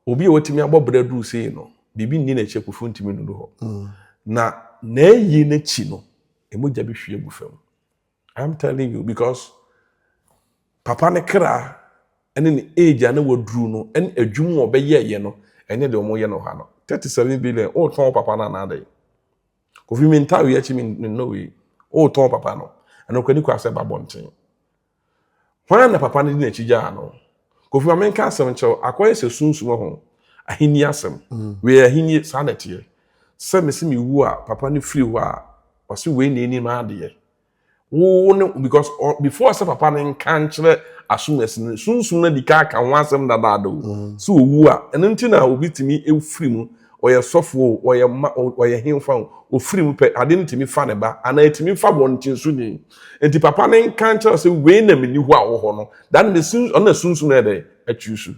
Obi a watumi abɔ bra duru sei no, biribi nni n'akyi a Kofi ntumi nnuru hɔ. Na n'ayie n'akyi no, mogya bi hwie gu fam. I'm telling you because papa ne kra ne ne age a na waduru no ne adwuma a ɔbɛyɛɛyɛ no ɛnyɛ deɛ wɔyɛ no ha no. 37 billion, wotɔn papa no anaa dɛn? Kofi mi ntaa wei akyi mi nnɔ wei. Wotɔn papa no, ɛno kora ni kɔ asɛ ba bɔnten. Hwan na papa no di n'akyi gyaa no? Kofi ma menka asɛm nkyerɛ wo, akɔyɛ sɛ sunsum ho ahenni asɛm. Wei ahenni saa na ɛteɛ. Sɛ mese mewu a papa no firi hɔ a, ɔse wei na ɛnim adeɛ. Wo ne because before sɛ papa no nka nkyerɛ asomasi no, sunsum no adi ka aka ho asɛm dadaada o. Sɛ owu a, ɛno nti na obi tumi firi mu, ɔyɛ sɔfo o, ɔyɛ ma, ɔyɛ hemfa o, ofiri mu pɛ, ade no tumi fa ne ba, anaa ɛtumi fa bɔnten so ni. Nti papa no nka nkyerɛ sɛ wei na meni hɔ a wɔ hɔ no, da no ɔno na sunsum no yɛ dɛ atwi so.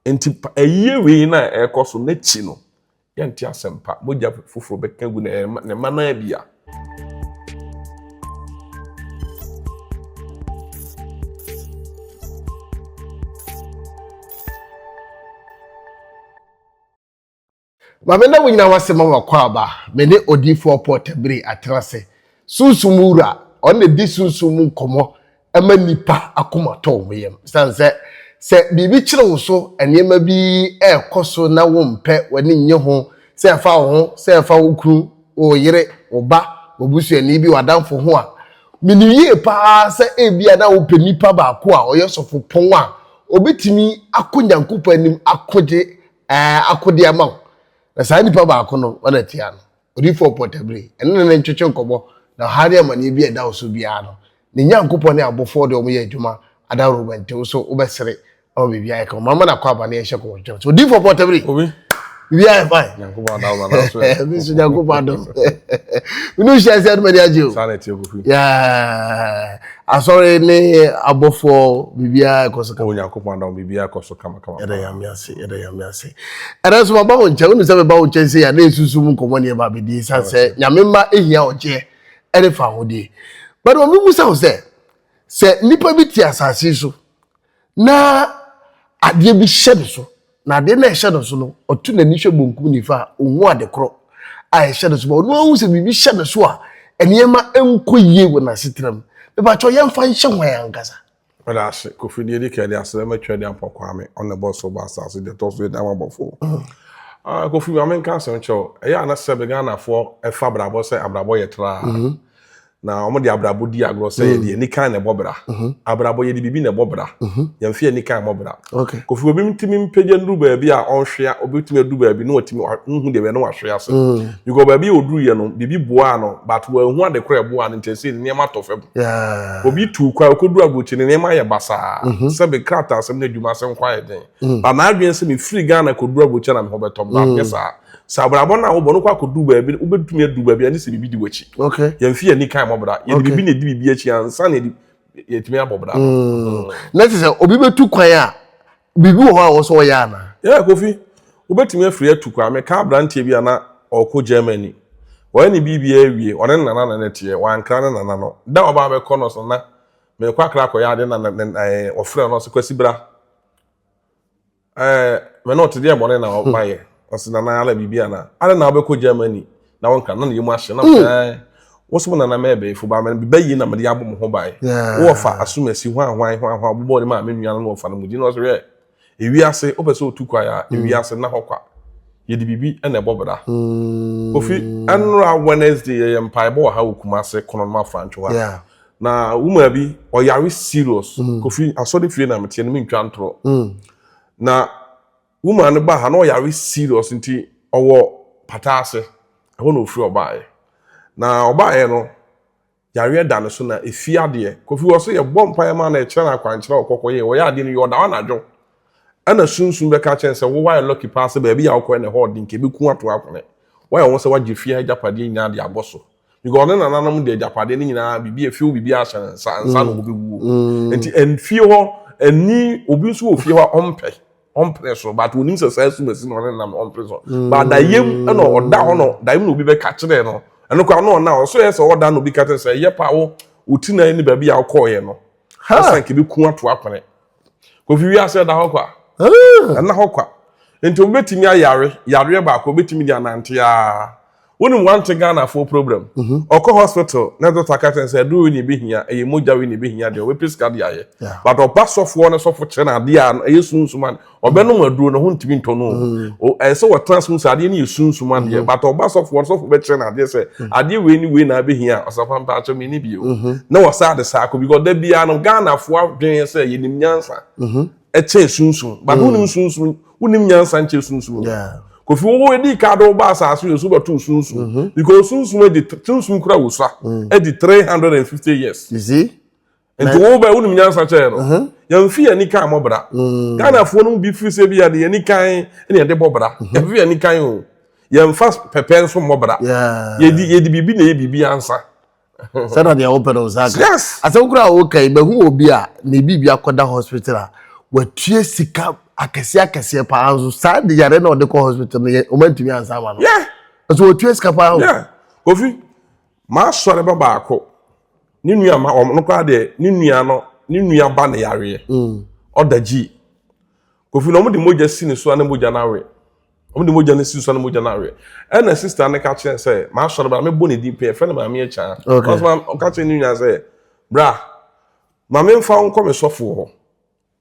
Nti ayie wei na ɛkɔ so n'akyi no, yɛnte asɛm pa, mogya foforɔ bɛka gu ne mma no bia. Maame na wo nyina wase ma wakɔ aba. Me ne odiyifoɔ Paul Tabiri atena ase. Sunsum wura, ɔno na di sunsum mu nkɔmmɔ ma nnipa akoma tɔ wɔn yam. Sane sɛ, sɛ biribi kyere wo so, nneɛma bi ɛrekɔ so na wompɛ, w'ani nnye ho, sɛ ɛfa wo ho, sɛ ɛfa wo kunu, wo yere, wo ba, w'abusuani bi, w'adamfo ho a, menim yie paa sɛ ebia na wopɛ nipa baako a ɔyɛ sɔfopɔn a obetumi akɔ Nyankopɔn anim akogye ɛɛ akode ama wo. Na saa nipa baako no, wɔn atia no. Odiyifoɔ Pɔtabire, ɛne ne ne ntwetwe nkɔmmɔ, na ɔhaw ne amaneɛ bi a ɛda wo so biara no, ne Nyankopɔn ne abɔfoɔ de wɔn yɛ adwuma adaworo nti wo so wobɛsere ama biribi ayɛ kama. Mama no akɔ aba na yɛnhyɛ kɔmɔtwetwe. So Odiyifoɔ Pɔtabire, Obi. biribi ayɛ fine. Nyankopɔn adaworo na so ɛ. Me nso Nyankopɔn adom. Me ne wo hyia sɛ ɛdom ani agye o. Saa na ɛteɛ Kofi. Yeah. Asɔre ne abɔfoɔ biribiara ɛkɔ so kama. Onyankopɔn adom biribiara kɔ so kama kama. Yɛda Nyame ase, yɛda Nyame ase. Ɛnɛ nso maba wo nkyɛn, wonim sɛ meba wo nkyɛn sɛ yɛ na esusu mu nkɔmmɔ ne ɛba abɛdi ɛsiane sɛ Nyame mma ehia ɔgyeɛ ɛne fahodie. But wɔn bisa wo sɛ, sɛ nipa bi te asase yi so na adeɛ bi hyɛ ne so, na adeɛ no a ɛhyɛ ne so no, ɔto n'ani hwɛ bonkum nifa a, ɔhu ade korɔ a ɛhyɛ ne so, ma ɔno ahu sɛ biribi hyɛ ne so a, nneɛma nkɔ yie wɔ n'asetena mu. Mepakyɛw yɛmfa nhyɛ hwan ankasa? Meda ase. Kofi deɛ edi kan de aseda ma Twɛdeɛ Ampɔn Kwame, ɔno na ɛbɔɔ soro bɔɔ asase, deɛ ɛtɔ so yɛ dan abɔfoɔ. Ah, Kofi, ma menka asɛm kyerɛ wo. Ɛyɛ a na sɛbe Ghanafoɔ ɛfa abrabɔ sɛ abrabɔ yɛ traa. Na wɔn de abrabɔ di agorɔ sɛ yɛde ani kan na ɛbɔ bra. Abrabɔ yɛde biribi na ɛbɔ bra. Yɛmfa ani kan mmɔ bra. Kofi, obi ntumi mpagya nnuru baabi a ɔnhwea, obi tumi aduru baabi na watumi nhu deɛ bɛyɛ na wahwe ase. Because baabi a oduru yɛ no, biribi boaa no, but wanhu ade korɔ a ɛboaa no nti ɛsɛ ne nneɛma tɔ fam. Obi tu kwan okoduru aburokyi ne nneɛma ayɛ basaa. Sɛbe krataa asɛm ne adwuma asɛm kwan ayɛ den. But n'adwene sɛ mefiri Ghana koduru aburokyi na me ho bɛtɔ me. Anyɛ saa. Sɛ abrabɔ no a wobɔ no kɔ akɔduru baabi no, wobɛtumi aduru baabi a ne sɛ biribi di w'akyi. Yɛmfi yɛn ani kan mmɔ bra. Yɛde biribi na ɛdi biribi akyi ansa na yɛtumi abɔ bra. Na kyerɛ sɛ obi bɛtu kwan a, biribi wɔ hɔ a ɛwɔ sɛ ɔyɛ anaa? Yeah, Kofi, wobɛtumi afiri atu kwan. Meka aberanteɛ bi a na ɔrekɔ Germany. Wɔyɛ ne biribiara awie, ɔne ne nana na na ɛteɛ, wankra ne nana no. Da a ɔbaa bɛkɔ no, ɔsɛ nana, merekɔ Accra akɔyɛ ade na ɔfrɛ no, ɔsɛ Kwasi bra. Ɛɛ, me ne ɔte deɛ bɔne na ɔmayɛ. Ɔsɛ nana ala biribi ana. Ada na wobɛkɔ Germany na wɔnkra na ne yam ahye na ɔsɛ wo so nana mɛ bɛyifo ba mɛ bɛyi na mede abɔ mo ho ban. Wo wɔfa asomasi hwan hwan hwan hwan bobɔ ne maame nua no na wɔfa no mu di na ɔsɛ hwɛ ewiase wopɛ sɛ otu kwan a ewiase na hɔ kwa. Yɛde biribi na ɛbɔ bra. Kofi ɛnora Wednesday yɛyɛ mpaebɔ wɔ ha wɔ Kumase Kononoma Afrantwo ha. Na woman bi ɔyare serious. Kofi asɔre fie na meteɛ no mentwa ntorɔ. Na woman no ba ha na ɔyare serious nti ɔwɔ pata ase. Ɛhɔ na ofiri ɔbaeɛ. Na ɔbaeɛ no yareɛ da ne so na efi adeɛ. Kofi wɔ so yɛbɔ mpaeɛ ma na ɛkyerɛ no akwankyerɛ ɔkɔkɔ yɛ. Ɔyɛ adeɛ no yɛ ɔda hɔ anadwo. Ɛna sunsum bɛka kyerɛ sɛ wo wayɛ lucky paa sɛ baabi a wokɔɛ na ɛhɔ ɔden nka ebeku ato akone. Wayɛ wɔn sɛ wagye fie agyapadeɛ nyinaa de abɔ so. Because ɔne nananom de agyapadeɛ no nyinaa biribi efie hɔ biribi ahyɛ ne nsa ansa na ɔbɛwuo. Nti ɛnfie hɔ ɛni obi nso wɔ fie hɔ a ɔmpɛ ɔmpere so but onim sɛ saa sumasi na ɔne nam ɔmpere so. But dayem ɛna ɔda hɔ no dayem na obi bɛka kyerɛ no ɛno koraa na ɔna ɔso yɛ sɛ ɔda na obi ka kyerɛ sɛ ɛyɛ paa wo wo ti na ne baabi a wokɔɔyɛ no ɔsan kebe ku ato akɔne. Kofi wiase ɛda hɔ kwa. Ɛna hɔ kwa. Nti obi bɛtumi ayare yareɛ baako, obɛtumi de anante aa. Wonim wante Ghanafoɔ problem. Ɔkɔ hospital na doctor ka kyerɛ no sɛ aduro wei na ɛbɛhia, ɛyɛ mogya wei na ɛbɛhia deɛ ɔbɛpɛ sika de ayɛ. But ɔba sɔfoɔ no, sɔfo kyerɛ no adeɛ a ɛyɛ sunsum ade. Ɔbɛnom aduro no ho ntumi ntɔ no. Ɛyɛ sɛ wɔtena ase hu sɛ adeɛ no yɛ sunsum adeɛ. But ɔba sɔfoɔ no, sɔfo bɛkyerɛ no adeɛ sɛ adeɛ wei ne wei na abɛhia a, ɔsɛ mpaakyɛw menni bio. Na wɔsaa de saa kɔ because da biara no Ghanafoɔ adwene sɛ yɛnim nyansa ɛkyɛn sunsum. But wonim sunsum, wonim nyansa nkyɛn sunsum. Kofi wo edi ka de woba asase yɛ so bɛto sunsum. Because sunsum adi, sunsum kura wo sa adi 350 years. You see? Nti wo bɛ wonim nyansa kyɛn no. Yɛmfi yɛn ani kan mmɔ bra. Ghanafoɔ no mu bi firi sɛ bi yɛde yɛn ani kan na yɛde bɔ bra. Yɛmfi yɛn ani kan o. Yɛmfa pɛpɛ nso mmɔ bra. Yɛde biribi na ɛyɛ biribi ansa. Sɛna deɛ wopɛ no nsa aka. Yes. Asɛm koraa a woka yi, mahu obi a ne biribi akɔda hospital a watua sika akɛseɛ akɛseɛ paa nso saa de yare na ɔde kɔ hospital no yɛ ɔma ntumi ansa ama no. Nso watua sika paa o. Yeah. Kofi, m'asɔre ba baako, ne nua ma ɔno koraa deɛ ne nua no, ne nua ba ne yareɛ. Ɔda gyi. Kofi na wɔn de mogya si ne so a na mogya no awe. Wɔn de mogya no si so a na mogya no awe. Ɛna sister no ka kyerɛ sɛ m'asɔre ba mebɔ ne din pɛ, yɛfrɛ no Maame Akyaa. Ɔka kyerɛ ne nua sɛ, bra, ma memfa wo nkɔ me sɔfoɔ hɔ.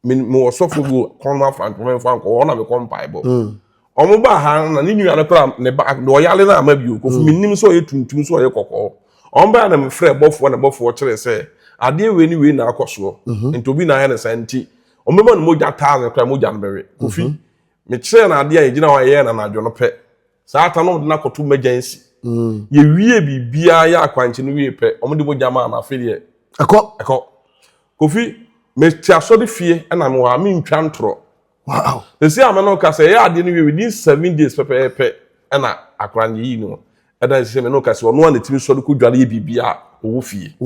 Mewɔ sɔfo bi wɔ kɔn no afa ntoma mfa nkɔ hɔ na mekɔ mpaebɔ. Wɔn baa ha na ne nua no koraa ne ba deɛ ɔyare no ama bio. Kofi menim sɛ ɔyɛ tuntum sɛ ɔyɛ kɔkɔɔ. Wɔn baa na mefrɛ bɔfoɔ na bɔfoɔ kyerɛ sɛ adeɛ wei ne wei na akɔ soɔ. Nti obi na ayɛ no saa nti wɔn bɛma no mogya 1000 koraa mogya no bɛwe. Kofi mekyerɛ no adeɛ a yɛgyina hɔ a yɛyɛ no anadwo no pɛ. Saa ta no wɔde no akɔto emergency. Yɛwie biribiara yɛ akwankyerɛ no wie pɛ wɔn de mogya maa no afei deɛ. Ɛkɔ. Ɛkɔ. Kofi mete asɔre fie ɛna mewɔ ha mentwa ntorɔ. Wow. Sisi a me no ka sɛ ɛyɛ adeɛ no wie within 7 days pɛpɛɛpɛ ɛna akora no yɛyi no ɛna sisi me no ka sɛ ɔno a na tumi sɔre kɔ dware yɛ biribi a ɔwɔ fie.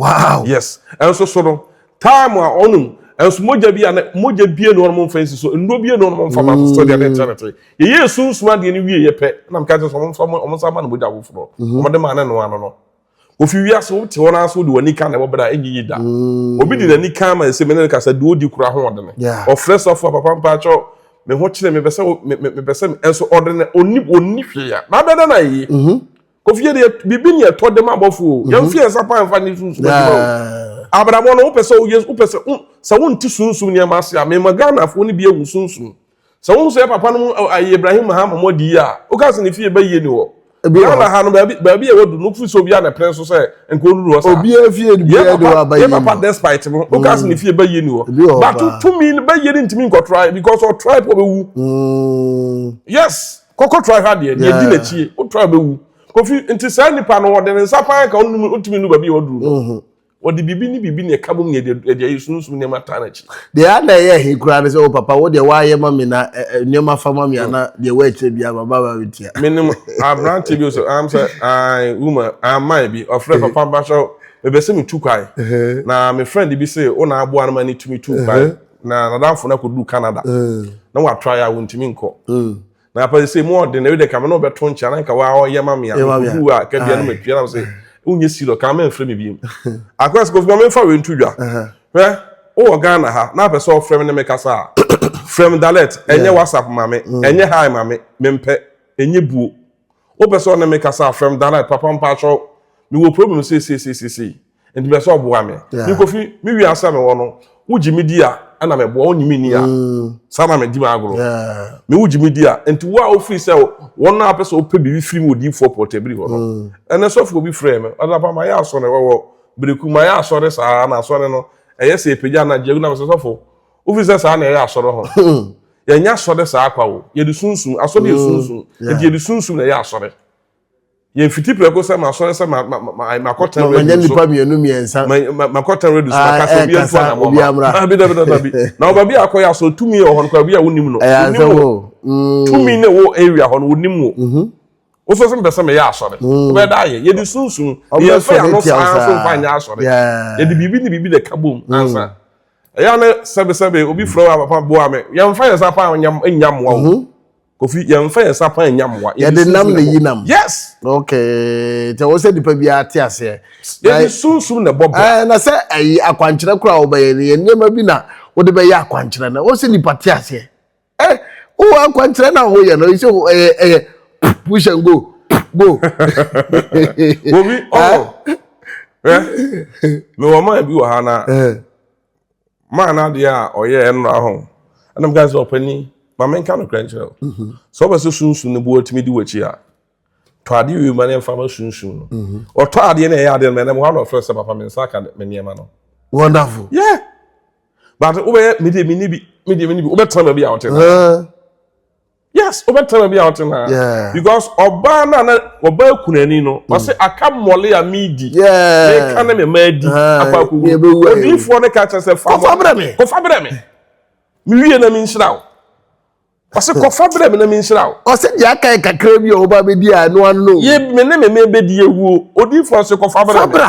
Yes. Ɛnso so no time a ɔnom ɛnso mogya bi a na mogya bie na ɔnom mfa nsi so nnuro bie na ɔnom mfa ma so deɛ ne nkyɛn te yɛyɛ sunsum adeɛ no wie yɛ pɛ ɛna meka kyerɛ sɛ ɔmo mfa ɔmo nsa ma no mogya foforɔ ɔmo de ma ne noa no. Kofi wiase wote hɔ naa so de w'ani ka na ɛwɔ bere a ɛnyɛ yie da. Obi de n'ani ka ma ɛsɛ me ne no kasa deɛ ɔdi kura ho ɔde ne. Ɔfrɛ sɔfo a papa mpaakyɛw me ho kyerɛ mepɛ sɛ mepɛ sɛ ɛnso ɔde ne ɔni ɔni hwee a na abɛda na ayie. Kofi yɛ deɛ biribi ne ɛtɔ de ma abɔfo o. Yɛmfi yɛn nsa pa mfa ne sunsum adwuma o. Abrabɔ no wopɛ sɛ woyɛ wopɛ sɛ sɛ wonte sunsum nneɛma ase a mema Ghanafoɔ no bi ahu sunsum. Sɛ wohu sɛ papa no ayi Ibrahim Mahama mu adi yi a, woka sɛ ne fie bɛyie ni hɔ. Ghana ha no baabi baabi a wadu no firi sɛ obiara na pene so sɛ nka ɔnuru hɔ saa. Obiara fie biara de waba yie. Yɛ papa despite no, woka sɛ ne fie bɛyie ni hɔ. But tumi no bɛyie no ntumi nkɔtra because ɔtra po bɛwu. Yes, kɔkɔ tra hwɛ adeɛ, deɛ di n'akyie, wotra bɛwu. Kofi nti saa nipa no wɔde ne nsa pan ka ɔntumi nu baabi a waduru no. Wɔde biribi ne biribi na ɛka bom na yɛde ayɛ sunsum nneɛma taa n'akyi. Deɛ a na ɛyɛ he koraa ne sɛ, o papa, wo deɛ woayɛ ma me na nneɛma fa ma me ana deɛ woakyerɛ biara ma ba ba bɛtua. Menim aberante bi sɛ am sɛ ai woman aman bi ɔfrɛ papa mpakyɛw mepɛ sɛ metu kwan na me friend bi se wo na aboa no ma ne tumi tu kwan na nadamfo no akɔduru Canada na watry a wɔntumi nkɔ. Na apa sɛ mu ɔden na ebi de ka me na ɔbɛto nkyɛn na nka wa ɔyɛ ma me a nkodu a ka bia no matua na sɛ wonyɛ serious ka me mfrɛ me biem akɔ sɛ kofi ma memfa wei nto dwa hwɛ wowɔ Ghana ha na apɛ sɛ ɔfrɛ me ne me kasa a frɛ me direct ɛnyɛ WhatsApp ma me ɛnyɛ hi ma me mempɛ ɛnyɛ buo wopɛ sɛ ɔne me kasa a frɛ me direct papa mpakyɛw mewɔ problem sei sei sei sei nti bɛ sɛ ɔboa me me Kofi me wiase a mewɔ no wogye me di a ɛna meboa wonye me ni a saa na medi m'agorɔ me wogye me di a nti wo a wofiri sɛ wɔn a pɛ sɛ wopɛ biribi firi mu odiyifoɔ pɔtɛbiri hɔ no ɛnɛ sɔfo obi frɛ me ɔde apa ma yɛ asɔre wɔwɔ bereku ma yɛ asɔre saa na asɔre no ɛyɛ sɛ ɛpagya na gye na sɛ sɔfo wofiri sɛ saa na ɛyɛ asɔre ho yɛnyɛ asɔre saa kwa o yɛde sunsum asɔre yɛ sunsum nti yɛde sunsum na ɛyɛ asɔre. Yɛmfiti prɛko sɛ masɔre sɛ makɔtɛn radio so. Manya nipa mmienu mmiɛnsa. Makɔtɛn radio so maka sɛ obi antu anamɔ ma. Dabi dabi dabi. Na ɔba bi akɔyɛ asɔre tumi wɔ hɔ no kora bi a wonim no. Wonim wo. Tumi ne wɔ area hɔ no wonim wo. Wosɔ sɛ mpɛ sɛ meyɛ asɔre. Wobɛda ayɛ. Yɛde sunsun. Yɛmfa yɛn ano saa so mfa nyɛ asɔre. Yɛde biribi ne biribi na ɛka bom ansa. Ɛyɛ ne sɛbesɛbe obi frɛ wo a papa boa me. Yɛmfa yɛn nsa pa nya mmoa wo. Kofi, yɛmfa yɛn nsa pan nya mmoa. Yɛde nam na yi nam. Yes. Okay. Nti ɛwɔ sɛ nipa biara te aseɛ. Yɛde sunsum na ɛbɔ bra. Ɛɛ na sɛ ɛyi akwankyerɛ koraa wɔbɛyɛ no yɛ nneɛma bi na wɔde bɛyɛ akwankyerɛ no. Ɛwɔ sɛ nipa te aseɛ. Ɛ Wowɔ akwankyerɛ na woyɛ no sɛ ɛyɛ ɛyɛ push and go go. Obi ɔwɔ ɛ mewɔ maa bi wɔ ha na maa no adeɛ a ɔyɛ ɛnora ho ɛna meka sɛ ɔpani ma menka nokorɛ nkyerɛ wo mhm. sɛ wopɛ sɛ sunsum no boɔ tumi di w'akyi a tɔ adeɛ wie ma ne mfa ma sunsum no mhm. ɔtɔ adeɛ no ɛyɛ adeɛ no mɛnam hɔ na ɔfrɛ sɛ papa me nsa aka me nneɛma no wonderful yeah but wobɛyɛ medeɛ menni bi medeɛ menni bi wobɛtena baabi a wote no yes wobɛtena baabi a wote no because ɔbaa no a na ɔbaa kunani no mm. ɔse aka mmɔle a medi meka ne me ma adi akɔ akɔwu odiyifoɔ no ka kyerɛ sɛ fa kɔfa brɛ me kɔfa brɛ me mewie na menhyira wo ɔse kɔfa brɛ me na menhyira wo ɔse deɛ aka yɛ kakra bi a ɔba bɛdi a ɛno ano yɛ me ne me ma bɛdi awuo odiyifoɔ se kɔfa brɛ me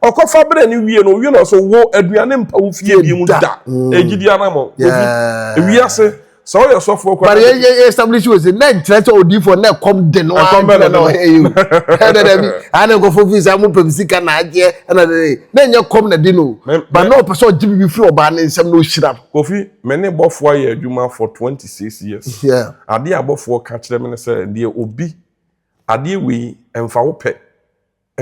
ɔkɔfa brɛ no wie no owie na ɔsɛ wo aduane mpa wo fie bi mu da ɛgyidi mm. anamɔ ewiase sɛ ɔyɛ sɔfoɔ kora. Bari yɛ establish wɔ se na nkyerɛ sɛ odiifoɔ na ɛkɔm de no ɛkɔm bɛ na no ɛyɛ o ɛdɛ dɛ bi ana nkɔfo fi sɛ mo pɛm sika na agyeɛ ɛna dɛ na nyɛ kɔm na di no ba na ɔpɛ sɛ ɔgye bibi firi ɔbaa ne nsɛm na ɔhyira no. Kofi me ne bɔfoɔ ayɛ adwuma for 26 years adeɛ a bɔfoɔ ka kyerɛ me ne sɛ deɛ obi adeɛ wei ɛmfa wo pɛ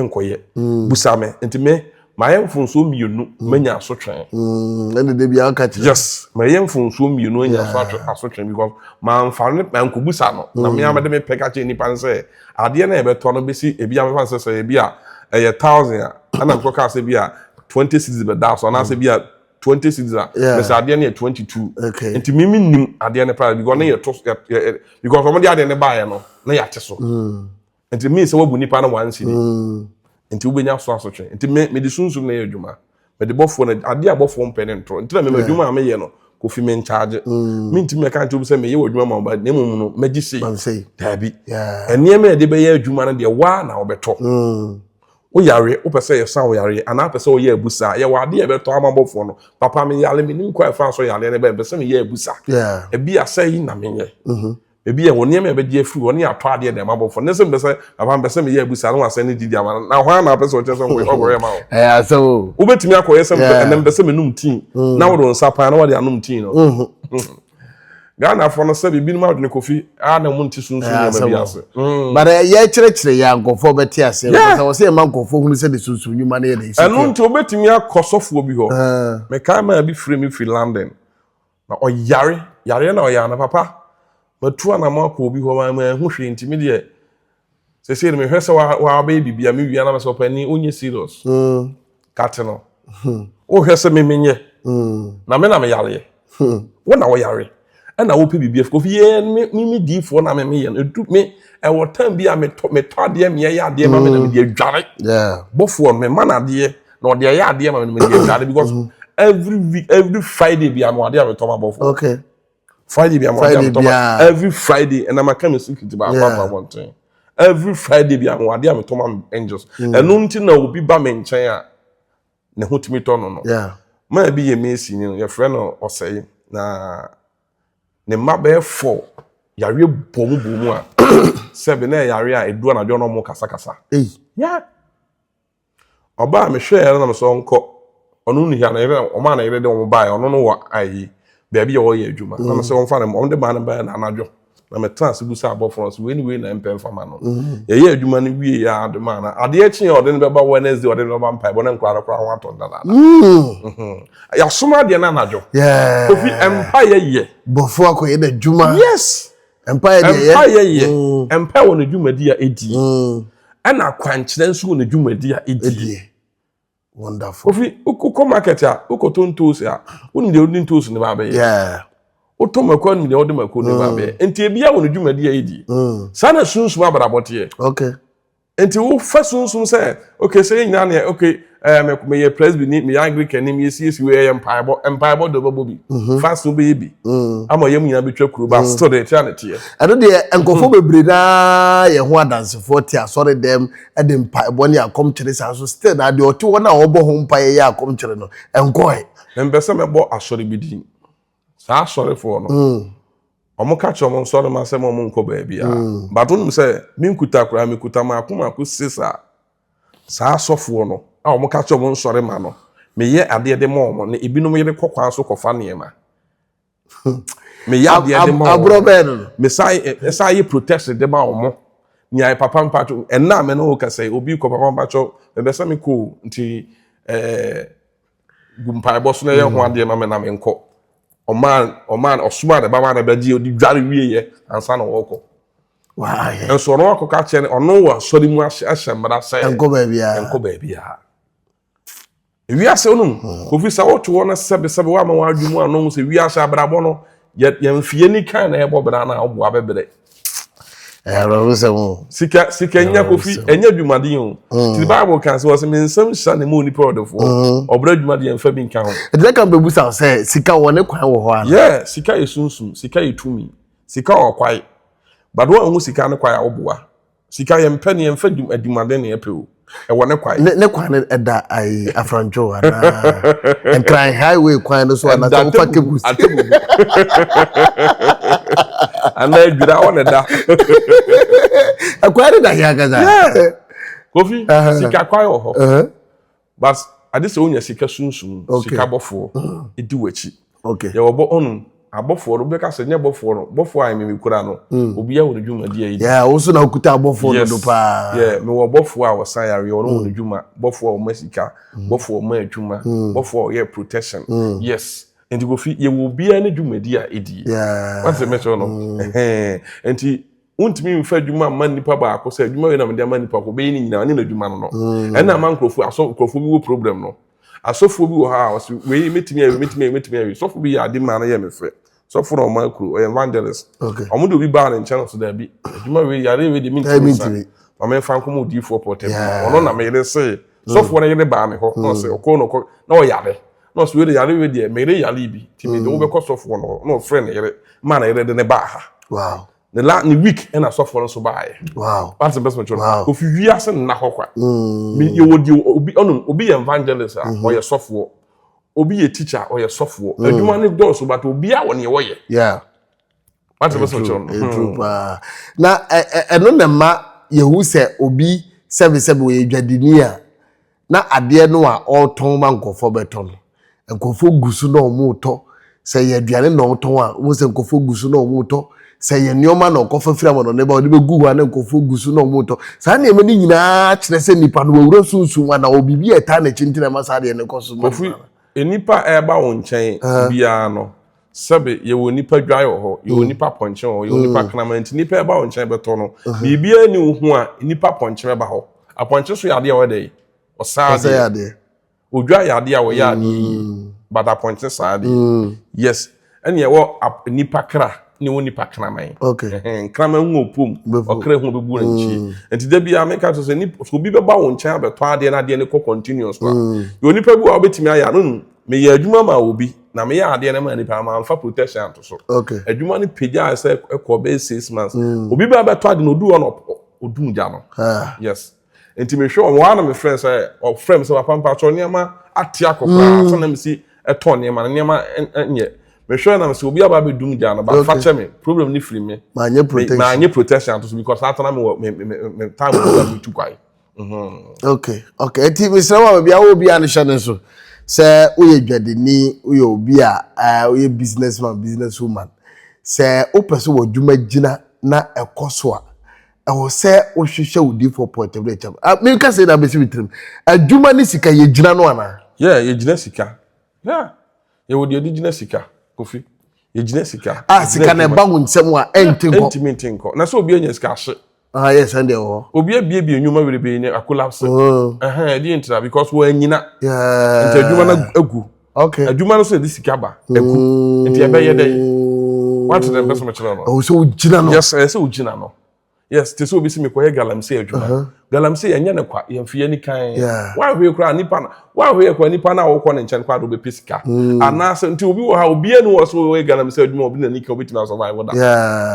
nkɔyɛ mm. busa me nti me mayɛ mfonsuo mmienu mm. manya asotwe mm, ɛna de bi aka kyerɛ yes mayɛ mfonsuo mmienu anya asotwe because manfa ne mankɔbusa no na me amede me pɛ ka kyerɛ nipa no sɛ adeɛ na yɛbɛtɔ no bɛsi ebi a mefa sɛ sɛ ebi a ɛyɛ thousand a ɛna mekɔ kaa sɛ bi a 20 cedis bɛda so anaasɛ bi a 20 cedis a mesɛ adeɛ no yɛ 22 nti me menim adeɛ no paa because ne yɛ to because wɔn de adeɛ no baeɛ no na yɛate so. Nti mean sɛ wabu nipa no one cedi. Mm. Nti wobɛnya so asotwe. Nti me mede sunsum na ɛyɛ adwuma. Mede bɔfoɔ na adeɛ a bɔfoɔ mpɛ ne ntorɔ. Nti na me adwuma a meyɛ no kofi me nkyagye. Mm. Mentumi mɛka nkyerɛ obi sɛ meyɛ wɔ adwuma ma wo ba na mmom no mɛgye sei. Daabi. Nneɛma a yɛde bɛyɛ adwuma no deɛ waa na wobɛtɔ. Mm. Woyare, wopɛ sɛ yɛsa wo yareɛ anaa wopɛ sɛ woyɛ abusa a, yɛwɔ adeɛ a yɛbɛtɔ ama bɔfoɔ no. Papa meyare menim kwan a ɛfa so yareɛ no bɛn, mepɛ sɛ meyɛ abusa. Ebi a sɛ yi na menyɛ. Mm-hmm. Ebi yɛ wɔn nneɛma a ɛbɛgye afiri hɔ ne atɔ adeɛ de ama abɔfoɔ. Ne sɛ mpɛ sɛ papa mpɛ sɛ meyɛ abusa na wasɛn ne didi ama no. Na hwan na apɛ sɛ ɔkyerɛ sɛ ɔkɔyɛ ma wo? Ɛyɛ asɛm o. Wobɛtumi akɔyɛ sɛ mpɛ ɛnɛ mpɛ sɛ menum tii mm. na wode wo nsa paa na wode anom tii no. Mm-hmm. Ghanafoɔ no sɛ biribinom adwene kofi a na wɔn nte sunsun nneɛma bi ase. Mm. But eh, yɛkyerɛkyerɛ yɛ nkurɔfoɔ bɛte aseɛ. Sɛ wɔ sɛ yɛma nkurɔfoɔ hunu sɛ de sunsun nnwuma no yɛ de. Ɛno nti wobɛtumi akɔ sɔfoɔ bi hɔ. Ah. Mekae maa bi firi me firi London. Na ɔyare, yareɛ na ɔyare na papa, matu anamɔ akɔ obi hɔ ma manhu hwee nti me deɛ sɛsei no mehwɛ sɛ wabɛyɛ biribi a mewia na mesɛ ɔpani wonyɛ serious mm. kate no hmm. wohwɛ sɛ me menyɛ hmm. na me na meyareɛ hmm. wo na woyare ɛna wopɛ biribi afi kofi yɛ me me diifoɔ na me meyɛ no ɛdu me ɛwɔ tam bi a metɔ metɔ adeɛ meyɛ adeɛ ma me na mede adware bɔfoɔ mema no adeɛ na ɔde ɛyɛ adeɛ ma me na mede adware because mm-hmm. every week every friday bi ama adeɛ a metɔ ma bɔfoɔ okay friday bi ama adeɛ a metɔ ma every friday ɛna maka me secret baako ato abɔnten every friday bi ama adeɛ a metɔ ma angels mm. ɛno nti na obi ba me nkyɛn a ne ho tumi tɔ no no maa bi yɛ mesi ni no yɛfrɛ no ɔsɛe na ne mma bɛyɛ fɔ yareɛ bɔ mu bɔ mu a sɛbi na yareɛ a edu anadwo na ɔmo kasakasa yeah Ɔbaa mehwɛɛ no na mesɛ ɔnkɔ. Ɔno nni ha, ne yere ɔmaa ne yere de wɔn baeɛ. Ɔno no wɔ ayi baabi a ɔyɛ adwuma. Na mesɛ ɔmfa ne ɔmo de maa no baeɛ na anadwo. Na metena ase busa abɔfo no sɛ wei ne wei na mpɛ mfa ma no. Yɛyɛ adwuma no wie yɛ ade maa no. Adeɛ kye a ɔde no bɛba Wednesday ɔde no bɛba mpaebɔ na nkwadaa no koraa ho atɔ no dadaada. Yɛasom adeɛ no anadwo. Kofi mpaeɛ yɛ. Bɔfo akɔyɛ n'adwuma. Yes. Mpaeɛ deɛ yɛ. Mpaeɛ yɛ. Mm. Mpaeɛ wɔ ne dwumadi a ɛdie. Mm. Ɛna akwankyerɛ nso wɔ ne dwumadi a ɛdie. Wonderful. Kofi wokɔ market a wokɔtɔ ntoosi a wonim deɛ wode ntoosi no ba abɛyɛ. Yeah. Wotɔ mako a wonim deɛ wode mako no ba mm. abɛyɛ. Nti ebia wɔ ne dwumadi a ɛdie. Saa na sunsum abrabɔ teɛ. Okay. Nti wofa sunsum sɛ okay sɛ yɛn nyinaa neɛ okay ɛɛ eh, meyɛ presby ni meyɛ anglican ni meyɛ siesie wei ɛyɛ mpaebɔ mpaebɔ de ɔbɛbɔ bi mhm. fast wobɛyɛ bi mm. ama yɛn nyinaa bɛtwa kuro ba mm. still deɛ ɛkyɛ ne teɛ. Ɛno deɛ nkurɔfoɔ mm. bebree naa yɛ ho adansefoɔ te asɔre dɛm de mpaebɔ ne akɔmkyere saa so still na deɛ ɔte hɔ no a ɔbɔ ho mpaeɛ yɛ akɔmkyere no ɛnkɔɛ. Mempɛ sɛ mɛbɔ asɔre bi din saa asɔrefoɔ no mm. wɔn ka kyerɛ wɔn nsɔre ma sɛ wɔn nkɔ baabi a mm. but wɔn sɛ me nkuta koraa me kuta maako maako sisa saa asɔfoɔ no a wɔn ka kyerɛ wɔn nsɔre ma no meyɛ adeɛ de ma wɔn na ebinom yere kɔ kwan so kɔfa nneɛma. Meyɛ adeɛ de ma wɔn. Aborɔ bɛɛ no no. Mesan ɛsan yɛ protection de ma wɔn. Nea papa mpatwo ɛnna a me ne wo kasa yi obi kɔ papa mpatwo mebɛ sɛ mekɔ o nti ɛɛ gu mpaebɔ so na ɛyɛ ho adeɛ ma me na menkɔ. Ɔmaa ɔmaa ɔsomaa ne ba maa ne bɛgye odi dware wieɛ ansa na ɔrekɔ. Nso ɔno akɔka kyerɛ no ɔno wɔ asɔre mu ahyɛ mmara sɛ nkɔ baabiara nkɔ baabiara. Wiase no mu hmm. Kofi sɛ wote hɔ no sɛbesɛbe woama w'adwe mu ano sɛ wiase abrabɔ no yɛn mfie ni kan na ɛbɔ bra na woboa bɛbrɛ. Sika sika nya Kofi ɛnyɛ adwumaden o. Hmm. Ti Bible kan sɛ wɔsɛ me nsɛm hyɛ ne mu onipa ɔdefoɔ. Hmm. Ɔbrɛ adwumaden mfa bi nka ho. Ɛdɛ kan bɛbusa sɛ sika wɔ ne kwan wɔ hɔ ana? Yeah, sika yɛ sunsum, sika yɛ tumi. Sika wɔ kwae. But wɔn ho sika ne kwae a woboa. Sika yɛn mpɛ ne yɛn fɛ adwumaden ne yɛpɛ o. Ɛwɔ ne kwae. Ne kwan no ɛda ayi afrantwo anaa Nkran highway kwan no so anaa sɛ wofa Cape Coast. Atebubu. Anaa adwira hɔ na ɛda. Ɛkwan no da he ankasa. Yeah. Kofi, sika kwae wɔ hɔ. But ade sɛ wonya sika sunsum, sika bɔfoɔ di w'akyi. Yɛwɔ bɔ ɔno abɔfoɔ no wobɛka sɛ nyɛ bɔfoɔ no bɔfoɔ a ɛmɛ mekura no mm. obiara wɔ ne dwumadi a yɛdi. Yeah, wo so na wokuta abɔfoɔ dodo paa. Yeah, mewɔ bɔfoɔ a wɔsan yareɛ ɔno wɔ ne mm. dwuma bɔfoɔ a wɔma sika mm. bɔfoɔ a wɔma adwuma bɔfoɔ a ɔyɛ protection. Yes. Nti Kofi yɛwɔ obiara ne dwumadi a ɛdi. Wate mɛkyerɛ no. Nti Wontumi mfa adwuma mma nipa baako sɛ adwuma wei na mede ama nipa ko bɛyɛ ne nyinaa ne n'adwuma no no. Mm. Ɛna ama nkurɔfoɔ asɔ nkurɔfoɔ bi wɔ problem no. Asɔfoɔ bi wɔ hɔ a ɔsi wei mɛtumi ayɛ mɛtumi ayɛ mɛtumi ayɛ. Sɔfo bi yɛ ade maa no yɛ me fɛ. Sɔfo na ɔmo akuro ɔyɛ evangelist. Ɔmo de obi baa ne nkyɛn ɔso daabi adwuma wei yare wei de mentumi nsa. Ma memfa nkɔmɔ odiifoɔ pɔtɛ bi. Ɔno na meyere se sɔfoɔ no yere baa me hɔ na ɔsɛ ɔkɔ na ɔkɔ na ɔyare. Na ɔsɛ wei de yare wei deɛ meyere yare bi nti mede wo bɛkɔ sɔfoɔ no hɔ na ɔfrɛ ne yere maa ne yere de ne baa ha. Wow. Ne la ne week ɛna asɔfoɔ no nso baeɛ. Wow. Wate mpɛ sɛ mekyerɛ no. Wow. Kofi wiase nna hɔ kwa. Mm. Me yɛwɔ deɛ obi ɔno obi yɛ evangelist a mm-hmm. ɔyɛ sɔfoɔ. Obi yɛ teacher ɔyɛ sɔfoɔ. Mm. Adwuma no dɔɔso but obiara wɔ nea wɔyɛ. Yeah. Wate mpɛ sɛ mekyerɛ no. True hmm. paa. Na ɛno na ɛma yɛhu sɛ obi sɛbesɛbe ɔyɛ dwadini a na adeɛ no a ɔretɔn ma nkurɔfoɔ bɛtɔ no, nkurɔfoɔ gu so na wɔretɔ. Sɛ ɛyɛ aduane na ɔretɔn a, wohu sɛ nkurɔfoɔ gu so na wɔretɔ. Sɛ ɛyɛ nneɛma na ɔkɔfa firi amanɔne ba a, ɔde bɛgu hɔ a na nkurɔfoɔ gu so na wɔretɔ. Saa nneɛma no nyinaa kyerɛ sɛ nipa no wawura sunsum anaa ɔwɔ biribi a ɛtaa n'akyi nti na ɛma saa adeɛ no kɔ so ma no. Kofi, nnipa a ɛreba wo nkyɛn biara no, sɛbe yɛwɔ nnipa dwan wɔ hɔ, yɛwɔ nnipa pɔnkye wɔ hɔ, yɛwɔ nnipa kraman nti nnipa ɛba wo nkyɛn bɛtɔ no, biribiara ni wo ho a nnipa pɔnkye bɛba hɔ. Apɔnkye so yɛ adeɛ a ɔyɛ dɛ ɔsaa adeɛ. Odwa yɛ adeɛ a ɔyɛ adeɛ yie, mm. but apɔnkye saa adeɛ. Mm. Yes, ɛne ɛwɔ nipa kra ne ɛwɔ nipa kraman. Nkraman hu opom, ɔkra hu obebu ne nkyi. Mm. Nti da biara meka kyerɛ sɛ sɛ obi bɛba wo nkyɛn abɛtɔ adeɛ na adeɛ no kɔ continuous a, yɛ onipa bi wɔ a wobɛtumi ayɛ ano no meyɛ adwuma ma obi na meyɛ adeɛ no ma nipa ma nfa protection ato so. Adwuma no pagyaa sɛ ɛkɔ bɛyɛ 6 months. Obi bɛ abɛtɔ ade no odu hɔ na odum gya no. Yes. Nti mehwɛ wɔn wɔn a na mefrɛ sɛ ɔfrɛ me sɛ papa mpatsɔ nneɛma ate akɔ koraa sɛ na mesi ɛtɔ nneɛma no nneɛma nyɛ mehwɛ na mesɛ obi aba abɛdum gya no ba fa kyɛ me problem ne firi me. Maanyɛ protection. Maanyɛ protection ato so because atena me wɔ me me me time wɔ a metu kwan. Okay. Eti mesrɛ wo a baabi a wowɔ biara no hyɛ no nso sɛ woyɛ dwadini, woyɛ obi a woyɛ business man, business woman. Sɛ wopɛ sɛ w'adwuma gyina na ɛkɔ so a, ɛwɔ sɛ wohwehwɛ wo difoɔ point of view. Ah, meka sɛ na bɛsi me tirim. Adwuma ne sika yɛgyina no anaa? Yeah, yɛgyina sika. Yeah. Yɛwɔ deɛ yɛde gyina sika, Kofi. Yɛgyina sika. Ah, sika na ɛba wo nsɛm a ɛnte nkɔ. Ɛntumi nte nkɔ. Na sɛ obi anya sika ahye. Ah, yes, ɛnde ɛwɔ hɔ. Obi abiebie nnwuma bebrebe ne akolapse. Ɛhɛn, ɛdeɛ ntira because wɔanyina. Yeah. Nti adwuma no agu. Okay. Adwuma no so yɛde sika ba agu. Nti ɛbɛyɛ dɛ. Wate dɛ mpɛ sɛ mekyerɛ no. Ɛwɔ sɛ wogyina no. Yes, ɛwɔ sɛ wogyina no. Yes, te sɛ obi sɛ mekɔyɛ galamsey adwuma. Galamsey ɛnyɛ ne kwa, yɛmfe yɛn kan. Woahwɛ koraa nipa no, woahwɛ koraa nipa no a wokɔ ne nkyɛn koraa de wobɛpɛ sika. Anaasɛ nti obi wɔ ha obiara ni wɔ so wɔyɛ galamsey adwuma obi n'ani ka obɛtumi asurvive da.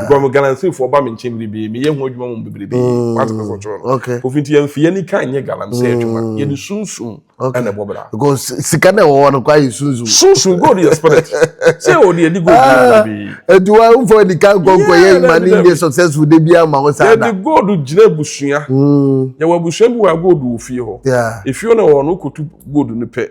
Because me galamsey foɔ ba me nkyɛn bebrebe, meyɛ ho adwuma mu bebrebe. Wate pɛ sɛ ɔkyerɛ no. Kofi nti yɛmfe yɛn kan nyɛ galamsey adwuma. Yɛde sunsum ɛna ɛbɔ bra. Because sika na ɛwɔ hɔ no kɔ ayɛ sunsun. Sunsun gold yɛ spirit. Sɛ o de yɛde gold gyina bebrebe. Etu wa nfɔ di kan kɔ nkɔ yɛ ma ne nyɛ successful de bi ama wo saa da. Yɛde gold gyina abusua. Yɛwɔ abusua bi wɔ a gold wɔ fie hɔ. Efie no wɔ no kotu gold no pɛ.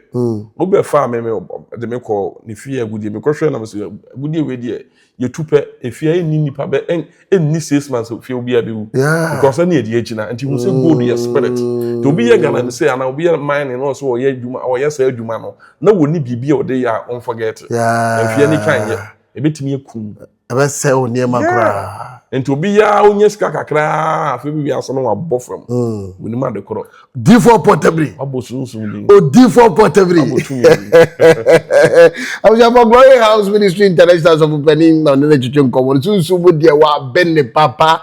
Wobɛfaa me me de me kɔ ne fie agudie. Mekɔhwɛ na mesɛ agudie wei deɛ yɛtu pɛ efie a ɛnni nipa bɛ ɛnni 6 months fie obiara bɛwu. Because ɛne yɛde agyina nti hu sɛ gold yɛ spirit. Nti obi yɛ galamsey anaa obi yɛ mining na ɔsɛ ɔyɛ adwuma, ɔyɛ saa adwuma no na wɔni biribi a ɔde yɛ a, ɔmforget. Mfie ni kan yɛ ebɛtumi akum. Ɛbɛsɛ wo nneɛma koraa. Nti obi yɛ a onye sika kakraa, afei bi wiase no wabɔ fam. Onim ade korɔ. Difoɔ Pɔtabiri. Wabɔ sunsun bi. Odifoɔ Pɔtabiri. Wabɔ tumi bi. Abusuafo, Glory House Ministry International sɔfo panin na ɔne ne twetwe nkɔmmɔ no. Sunsun mu deɛ, wabɛn ne papa.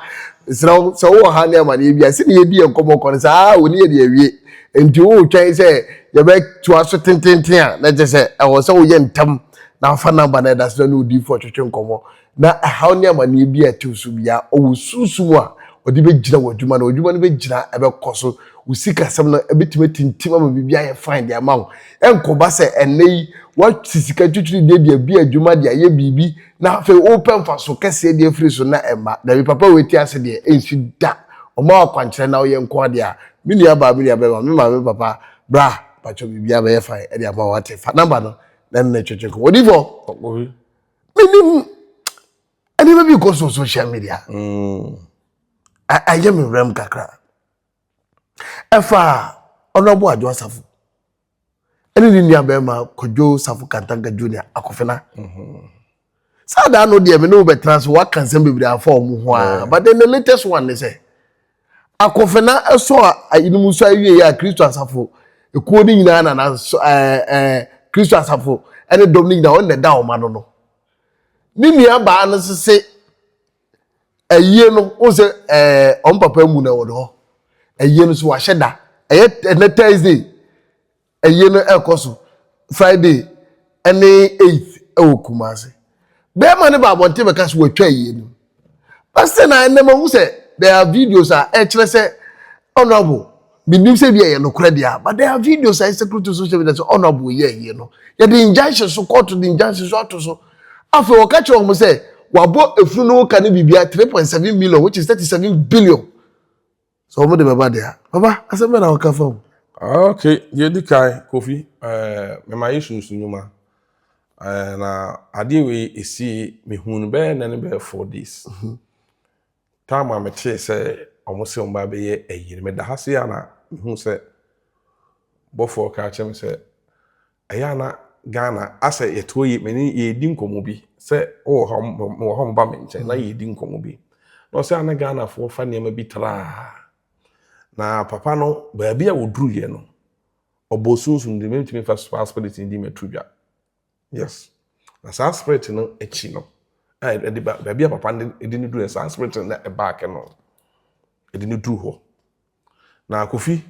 Srɛ sɛ wowɔ ha ne amaneɛ bi a, sɛdeɛ yɛdi yɛn nkɔmmɔ kɔ no saa, wɔne yɛ de awie. Nti wotwɛn sɛ yɛbɛtoa so tententen a, na kyerɛ sɛ ɛwɔ sɛ woyɛ ntam na afa number na ɛda so na ne odiifoɔ twetwe nkɔmmɔ na ɛhaw ne amanneɛ bi a ɛtew so bia ɔwɔ sunsum a ɔde bɛgyina wɔ adwuma no, adwuma no bɛgyina, ɛbɛkɔ so, wo sikasɛm no ɛbɛtumi atintim ama biribi ayɛ fine de ama wo. Ɛnkɔba sɛ ɛnnɛ yi woasi sika twitwiri deɛ de abi adwuma de ayɛ biribi na afei wopɛ mfaso kɛseɛ de afiri so na ɛma dabi. Papa wei ti ase deɛ, ɛnsi da. Ɔma akwankyerɛ na woyɛ nko adeɛ a, me nua baa, me nua bɛma, me maame, papa bra patwɔ, biribi abɛyɛ fine ɛde ama wate. Fa number no na ne twetwe nkɔmmɔ. Odiifo, menim nneɛma bi kɔ so social media. Ɛyɛ me werɛm kakra. Ɛfa Honourable Adwo Asafo ɛne ne nua bɛrima Kwadwo Safo Kantanka Junior Akɔfena. Saa daa no deɛ, me ne wo bɛtena so waka nsɛm bebree afa ɔmo ho a, but then the latest one ne sɛ Akɔfena ɛsɔ a ayinom nso awie yɛ a, Kristo Asafo ekuo ne nyinaa na na so ɛɛ ɛɛ Kristo Asafo ɛne dɔm ne nyinaa, ɔno na ɛda ɔmo ano no. Ne nua baa no sese ayie no o sɛ ɔmo papa mu na ɛwɔ hɔ. Ayie no so wahyɛ da, ɛyɛ ɛnɛ Thursday ayie no ɛkɔ so Friday ɛne 8th ɛwɔ Kumase. Bɛrima no ba abɔnten bɛka so wɔatwa ayie no, but na ɛnɛ ma hu sɛ there are videos a ɛkyerɛ sɛ Honourable, menim sɛ bi ɛyɛ nokorɛ deɛ, but there are videos a ɛsɛ to social media sɛ Honourable yɛ ayie no, yɛde injunction so, court de injunction so ato so. Afei wɔka kyerɛ wɔn sɛ wabɔ efunu no ka ne biribia 3.7 million, which is 37 billion. So wɔn de bɛba deɛ, papa, asɛm bɛ na wɔka fa ho? Okay, deɛ di kan, Kofi, mema yɛ sunsun nnwuma na adeɛ wei esi mehu no bɛyɛ nɛ ne bɛyɛ 4 days. Time a metee sɛ ɔmo sɛ ɔmo ba bɛyɛ ayi no, meda ha se a na mehu sɛ bɔfoɔ ka kyerɛ me sɛ ɛyɛ ana Ghana asɛ yɛtoɔ yi, mene yɛdi nkɔmmɔ bi sɛ wowɔ hɔ, mewɔ hɔ, mo ba me nkyɛn na yɛdi nkɔmmɔ bi na ɔsɛ ana Ghanafoɔ fa nneɛma bi traa na papa no baabi a wɔduruyɛ no, ɔbɔ sunsun de mentumi fa saa spirit no di mɛto dwa. Yes, na saa spirit no akyi no a ɛde ba baabi a papa no de no duru, saa spirit no na ɛbaake no ɛde no duru hɔ. Na Kofi,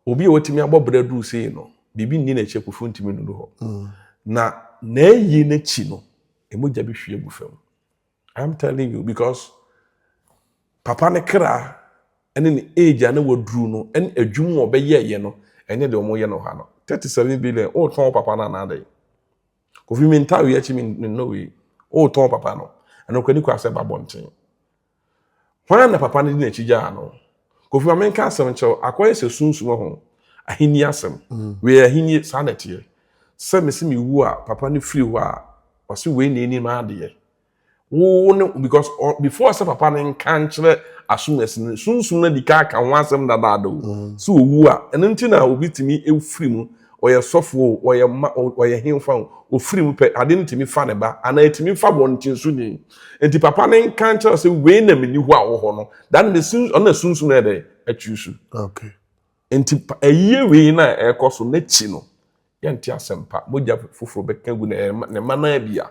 obi a watumi abɔ brɛ duru sei no, biribi nni n'akyi. Kofi, ntumi nnuru hɔ na n'ayi n'akyi no, emogya bi hwie gu fam. I'm telling you, because papa ne kra ɛne ne age a na waduru no ɛne adwuma a ɔbɛyɛɛyɛ no, ɛnyɛ deɛ wɔyɛ no ha no. 37 billion, ɔretɔn papa no anaa dɛ? Kofi, mi nta wi akyi mi nnɔ wei, ɔretɔn papa no, ɛno kɔ ani kɔ asɛ ba bɔnten. Hwan na papa no di n'akyi gyaa no? Kofi, ma menka asɛm kyɛw. Akɔyɛ sɛ sunsum ho ahenni asɛm wei, ahenni saa na ɛteɛ sɛ mesi mi wu a, papa no firi hɔ a, ɔsi wei na anim adeɛ wo ne, because before sɛ papa no nka nkyerɛ asomasi no, sunsum no di ka aka ho asɛm dadaada o sɛ owu a. Ɛno nti na obi tumi efiri mu, ɔyɛ sɔfo o, ɔyɛ ma ɔyɛ hemfa o, ofiri mu pɛ, ade no tumi fa ne ba anaa etumi fa bɔnten so ni. Nti papa no nka nkyerɛ sɛ wei na meni hɔ a wɔ hɔ no dan ne sun, ɔno na sunsum no yɛ dɛ atwi so. Nti ɛyie wei na ɛkɔ so n'akyi no, yɛnte asɛm pa, mogya foforɔ bɛka gu ne mma nan bi a.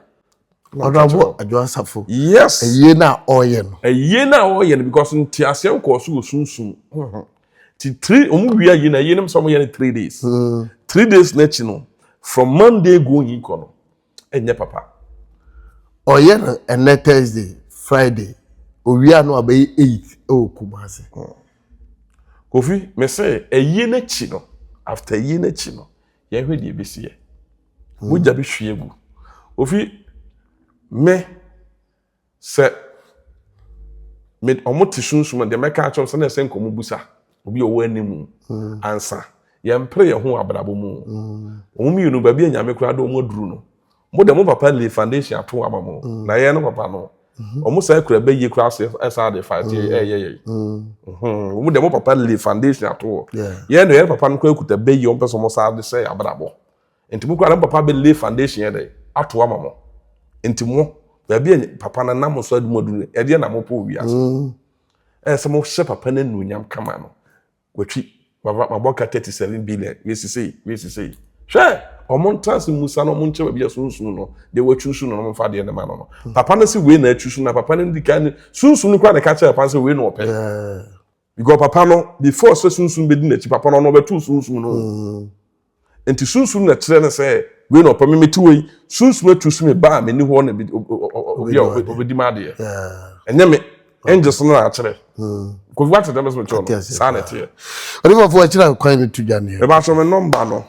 Honourable Adwo Asafo. Yes. Ɛyie na ɔreyɛ no. Ɛyie na ɔreyɛ no, because nte aseɛ nkɔɔ so wɔ sunsum ti three. Ɔmo wia yie na yie no sɛ ɔmo yɛ no 3 days. 3 days n'akyi no, from Monday going kɔ no, ɛnyɛ papa. Ɔyɛ no ɛnɛ Thursday, Friday owia no abɛyɛ 8 ɛwɔ Kumase. Kofi, mese ɛyie n'akyi no, after ɛyie n'akyi no, yɛhwɛ deɛ ebesi yɛ. Mogya bi hwie gu. Kofi, me sɛ me ɔmo te sunsum a, deɛ mɛka akyerɛw sɛ na ɛsɛ nkɔmɔ busa. Obi a ɔwɔ anim ansa. Yɛmpere yɛn ho wɔ abrabɔ mu. Wɔn mmienu baabi a Nyame koraa de wɔn aduru no, mo deɛ mo papa lay foundation ato ama mo. Na yɛn no papa no, wɔn saa kura bɛyie koraa so ɛsaa de fight ɛyɛ yɛn. Wɔn deɛ mo papa lay foundation ato hɔ. Yɛn no yɛn papa no koraa kuta bɛyie wɔn pɛ sɛ wɔn saa de sɛ abrabɔ. Nti mo koraa mo papa bɛ lay foundation yɛ dɛ ato ama mo. Nti mo baabi a papa no nam so adu mo aduru ɛdeɛ na mo pɔ wɔ wiase. Ɛyɛ sɛ mo hyɛ papa no anuonyam kama no. Watwi mabɔ ka 37 billion wei sisei wei sisei. Hwɛ ɔmo ntra ase musa na ɔmo nkyerɛ baabi a sunsun no deɛ watwi so no na ɔmo nfa adeɛ no ma no no. Papa no sɛ wei na atwi so na papa no di kan sunsun no koraa na ɛka kyerɛ papa no sɛ wei na ɔpɛ. Because papa no before sɛ sunsun bɛdi n'akyi papa no ɔno ɔbɛto sunsun no. Nti sunsun na kyerɛ no sɛ wei na ɔpɛ me mete wei sunsun atu so me ba a m'ani hɔ na obi a ɔbɛdi m'adeɛ. Ɛnyɛ me angels no na akyerɛ. Kofi wate dɛm sɛ mekyerɛ no saa na ɛteɛ. Ɔdefɔfoɔ akyerɛ kwan no to dwa neɛ. Mebakyɛ me nɔmba no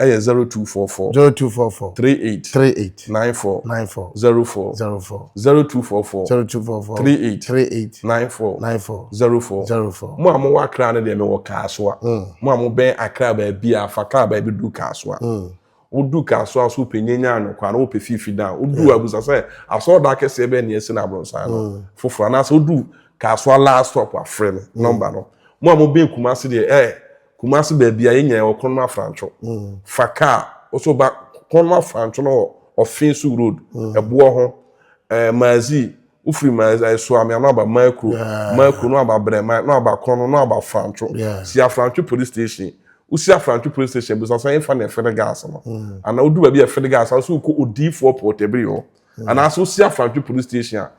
ɛyɛ 0244 0244 38 38 94 94 04 04 0244 0244 38 38 94 94 04 04. Mo a mowɔ Accra no deɛ mewɔ Kasoa. Mo a mobɛn Accra baabi a fa kaa baabi du Kasoa. Wodu Kasoa so wopɛ nyanya anokwa na wopɛ fifi dan. Wodu abusa sɛ asɔɔdan kɛseɛ bɛn na yɛasi no abrɔnsan no foforɔ anaasɛ wodu Kasoa last stop afrɛ me nɔmba no. Mo a mobɛn Kumasi deɛ ɛ Kumasi baabi a yɛnya yɛwɔ Kɔnoma Afrantwo. Fa kaa wo so ba Kɔnoma Afrantwo no wɔ Ɔfensu road ɛboɔ ho ɛɛ Maazi wofiri Maazi ɛɛ Suame ano aba Maakuro Maakuro no aba Brɛman no aba Kɔno no aba Afrantwo. Si Afrantwo police station wosi Afrantwo police station bisa sɛ ɛmfa na ɛfɛ gas no anaa wodu baabi a ɛfɛ gas a wosɛ wokɔ odiifoɔ pɔtɛbiri hɔ anaasɛ wosi Afrantwo police station a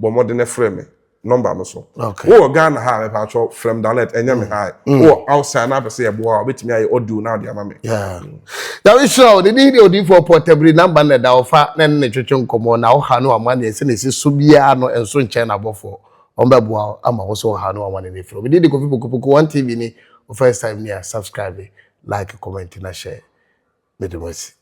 bɔ mmɔden frɛ me nɔmba no so. Wowɔ Ghana ha a mepatwɔ frɛ me direct ɛnyɛ me ha. Wowɔ outside na apɛ sɛ yɛboa a wobɛtumi ayɛ audio na wode ama me. Nyame hyira wo. Ne din de Odiyifoɔ Paul Tabiri. Namba no na ɛda hɔ fa na ɛne no twetwe nkɔmmɔ na wo haw ne w'amanneɛ sɛnea ɛsi so biara no nso nkyɛn n'abɔfoɔ. Wɔbɛboa wo ama wo so wo haw ne w'amanneɛ no afiri hɔ. Me din de Kofi Poku Poku One TV ni. Wo first time ni a subscribe, like, comment na share. Mede mo asi.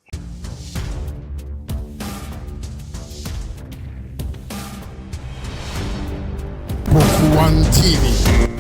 Poku One TV.